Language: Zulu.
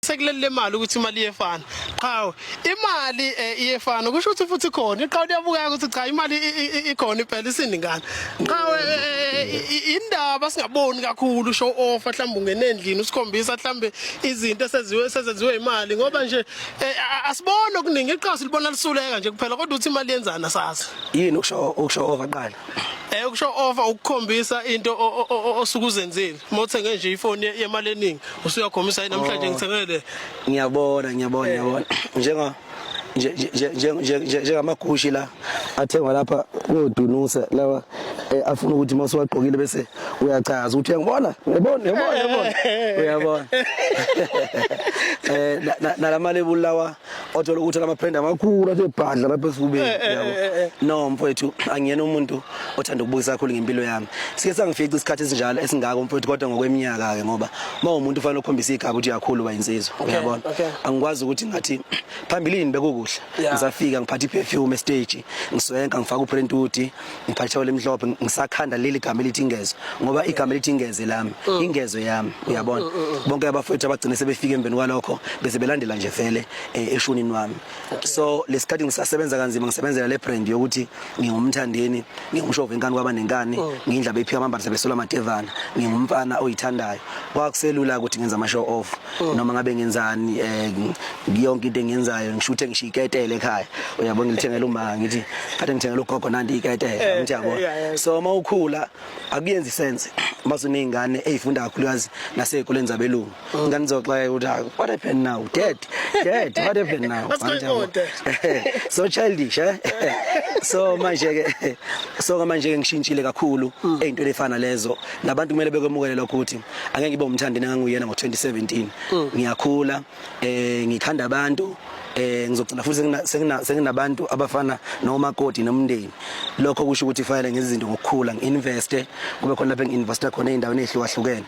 Ngithe kuleli lemali ukuthi imali iyefana. Qhawe, imali iyefana kusho ukuthi futhi khona iqhawe liyabukeka ukuthi cha, imali ikhona impela, isiningana. Qhawe, indaba singaboni kakhulu show off, mhlawumbe ungena endlini usikhombisa mhlawumbe izinto eseziwe sezenziwe imali, ngoba nje asiboni okuningi. Iqhawe silibona lisuleka nje kuphela, kodwa uthi imali yenzani asazi. Yini ukusho off qala? Ukusho off ukukhombisa into osuke uzenzile. Uma uthenge nje ifoni yemali eningi, usuyakhombisa, "Hey, namhlanje ngithenge le." Ngiyabona, ngiyabona, ngiyabona. Njenga nje nje nje nje nje njengamagushi la athengwa lapha kodunusa lawa, afuna ukuthi mawusuwagqokile bese uyachaza ukuthi uyangibona, uyabona, uyabona, uyabona, uyabona. Nalama label lawa othola ukuthi lama brand amakhulu athe bhadla lapha esifubeni, yabo. No mfowethu, angiyena umuntu othanda ukubukisa kakhulu ngempilo yami. Sike sangifica isikhathi esinjalo esingako mfowethu, kodwa ngokweminyaka ke, ngoba uma umuntu ufanele ukhombisa igaba ukuthi uyakhula, uba insizwa, uyabona. Angikwazi ukuthi ngathi phambilini bekukuhle. Ngisafika ngiphatha iperfume stage, ngiswenka, ngifaka uprentudi, ngiphatha ithawula emhlophe, ngisakhanda leli gama elithi Ingezo, ngoba igama elithi Ingeze lami, ingezo yami, uyabona. Bonke abafowethu abagcine sebefika emveni kwalokho bese belandela nje vele eshunini wami. So lesikhathi ngisasebenza kanzima, ngisebenzela le brand yokuthi ngingumthandeni, ngingumshova inkani kwaba nenkani, ngindla bephika amambala sebesola amatevana, ngingumfana oyithandayo, kwakuselula ukuthi ngenza ama show off noma ngabe ngenzani. Yonke into engiyenzayo ngishuthe ngishiya iketele ekhaya, uyabona. Ngilithengela uma ngithi kade ngithengela ugogo nanti iketele, ngithi yabo. So uma ukhula akuyenzi sense mase uneyingane eyifunda kakhulukazi nasey'koleni zabelungu, ingane izoxaka ukuthi, "Ah, what happened now, Dad? Dad, what happened now?" What's going on, Dad? So childish, eh. So manje ke ngishintshile kakhulu ey'ntweni ey'fana lezo. Nabantu kumele bekwemukele lokho ukuthi angeke ngibe umthandi enganguyena ngo-2017. Ngiyakhula, ngikhanda abantu, ngizogcina futhi senginabantu abafana nomakoti nomndeni. Lokho kusho ukuthi fanele ngenze izinto ngokukhula, ngi-investe, kube khona lapho engi-investa khona ey'ndaweni ey'hlukahlukene.